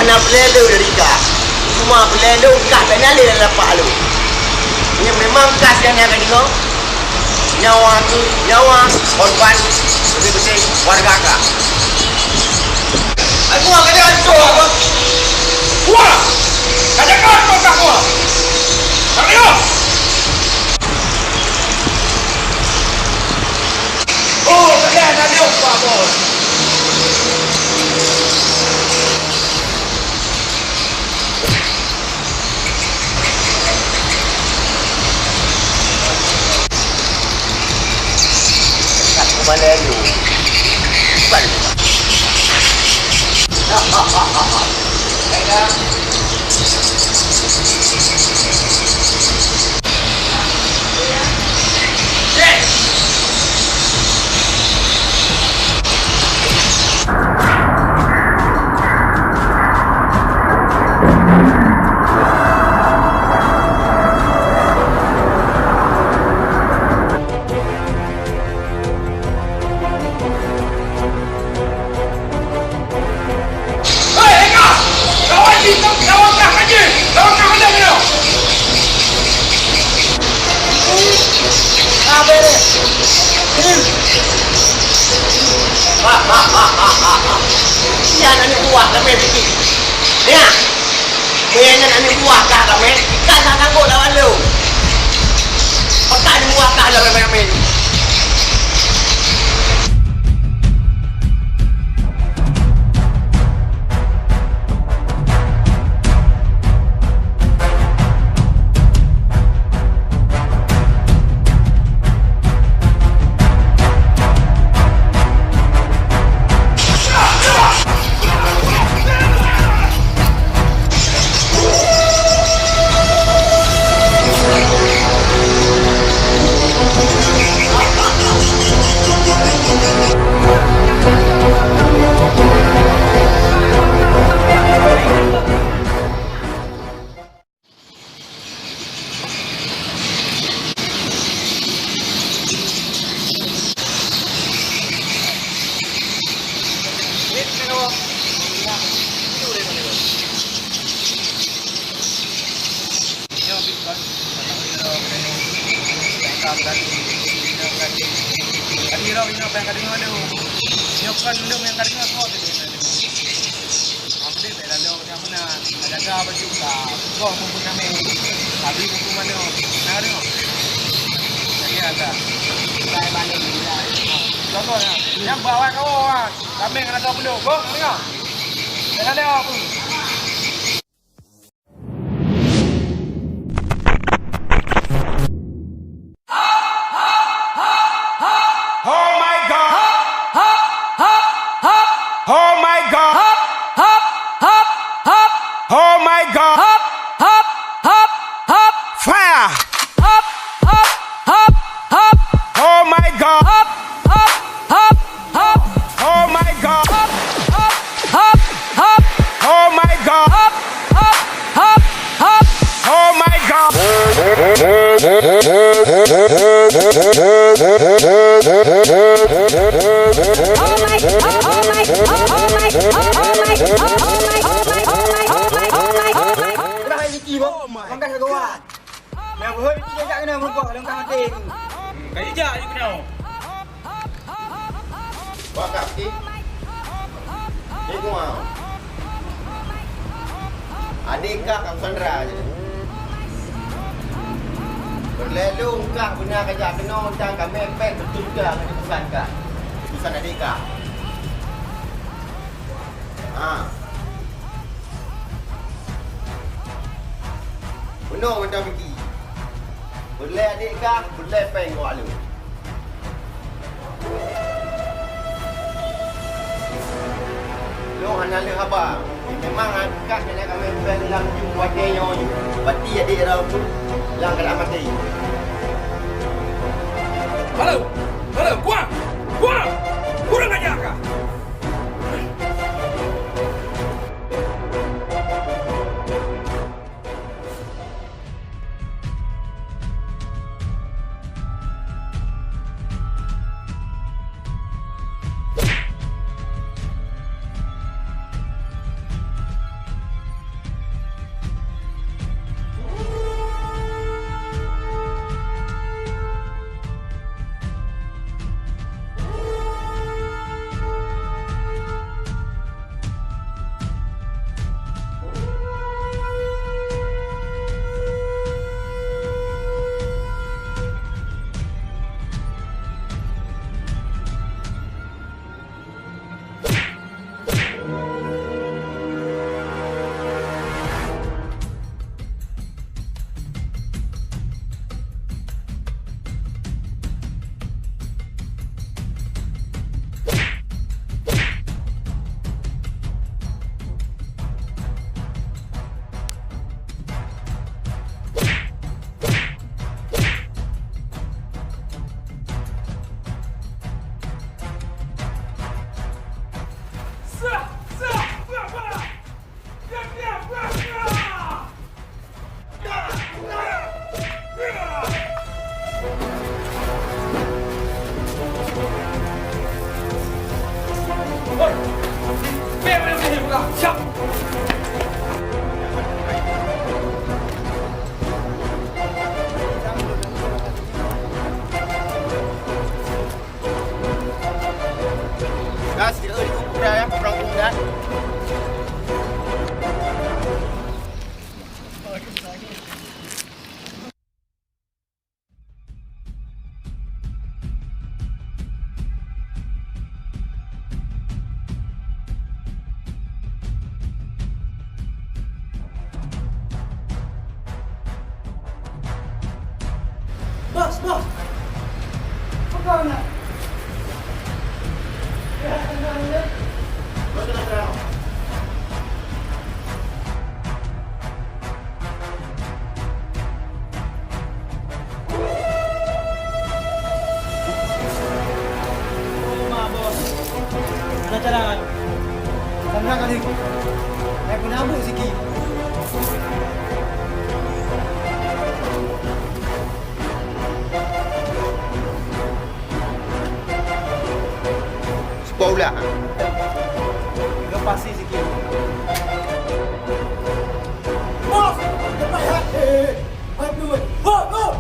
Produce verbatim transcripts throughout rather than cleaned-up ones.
Na peulée lôn dari kah. Cuma peulée lôn kah ka nyang lé lam lapak lôn. Nyan memang kah sinan ka deungoe. Nyawa keuh, nyawa korban beutôi-beutôi wareuga kah. Aku akan hanco apa? Wah! Ada kau kah gua? Tak boleh. Oh, kalian ada apa, Bos? Hei, Eka! Lawan jih, lawan kah ka jih! Lawan kah ka jih! Ah, beres! Hmm. Nyan aneuk buah ramé piti. Nyan! Meunyan aneuk buah kah ramé, ka sanggob lawan lôn. Pakon aneuk buah kah lôn ramé-ramé nyoe? Alhamdulillah, dah lalu. Nyang beuna, jaga baju ka, boh bumbu kami, habis bumbu manok. Nah, tengok. Jadi agak. Contoh, nah. Nyang bawa kau, ah. Kami kena tahu belum, boh, tengok. Jangan ada apa. Oh my God! Oh my God! Oh my God! Fire! Oh my God! Oh my God! Oh my God! Oh my God! Dah rezeki, boh. Pangkat kagawat. Nyang beuhot jijak keunoe meureumpok lôn ka maté tu. Ka jijak ju keunoe. Wah, Kak Peti. Cik Muang. Adék kah Kang Sandra je. Peureulée lôn kah beuna kajak keunoe, dan ka mepet beutôi kah ngon urusan kah. Urusan adék kah. Ha. Bunoe mantong piti. Peureulée adék kah, peureulée péng keu awak lôn. Lôn hana lheueh haba. Memang angkat keuneuk kamoe péng lam jeuem watée nyoe. Pati adék droe pun lam keuadaan maté. Halo! Halo! Kuah! Kuah! Kurang ajar kah? Gas, kira ni bukan ya, orang bukan. Bos, bos. Pegang nak. Ya, tenang, ya. Bos, tenang, tenang. Oh, ma, bos. Ada cara. Sandra kali. Saya pun ambuk sikit. Sebuah ulah. Tiga pasi sikit. Bos, cepat ya. Eh, eh, eh. Hop, hop.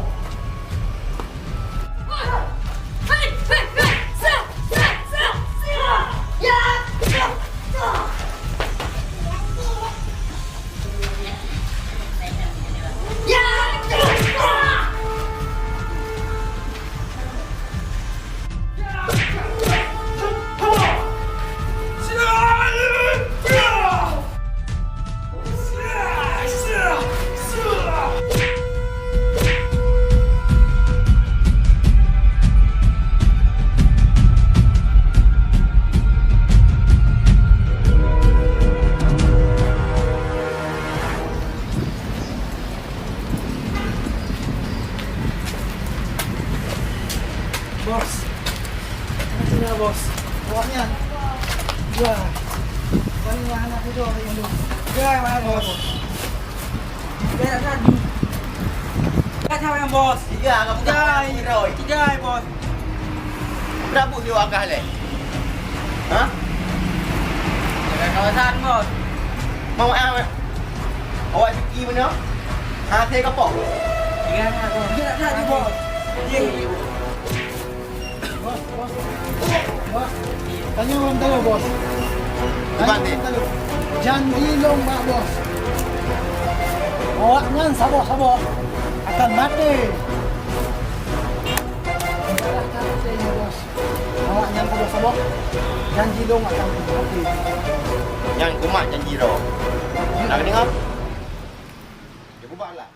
Bos. Mana sini, bos? Awaknyan. Wah. Paling wah anak muda ni dulu. Ya, mana, bos? Tidak kan? Tidak sama yang bos. Tiga, kamu tak Tiga, orang beroi. Tiga, bos. Berapa dia angkah leh? Ha? Jaga kawasan, bos. Mau, ah, awak cuci mana? Ha, saya kapok. Tiga, bos. Tidak, tidak, bos. Iya. Bos, bos. Bos. Tanya orang tahu, bos. Tanya orang tahu. Janji lôn bak bos. Awaknyan saboh-saboh akan maté. Salah cara saya, bos. Awaknyan saboh-saboh. Janji lôn akan maté. Nyan kumat janji droe. Nak dengar? Ya, bubarlah.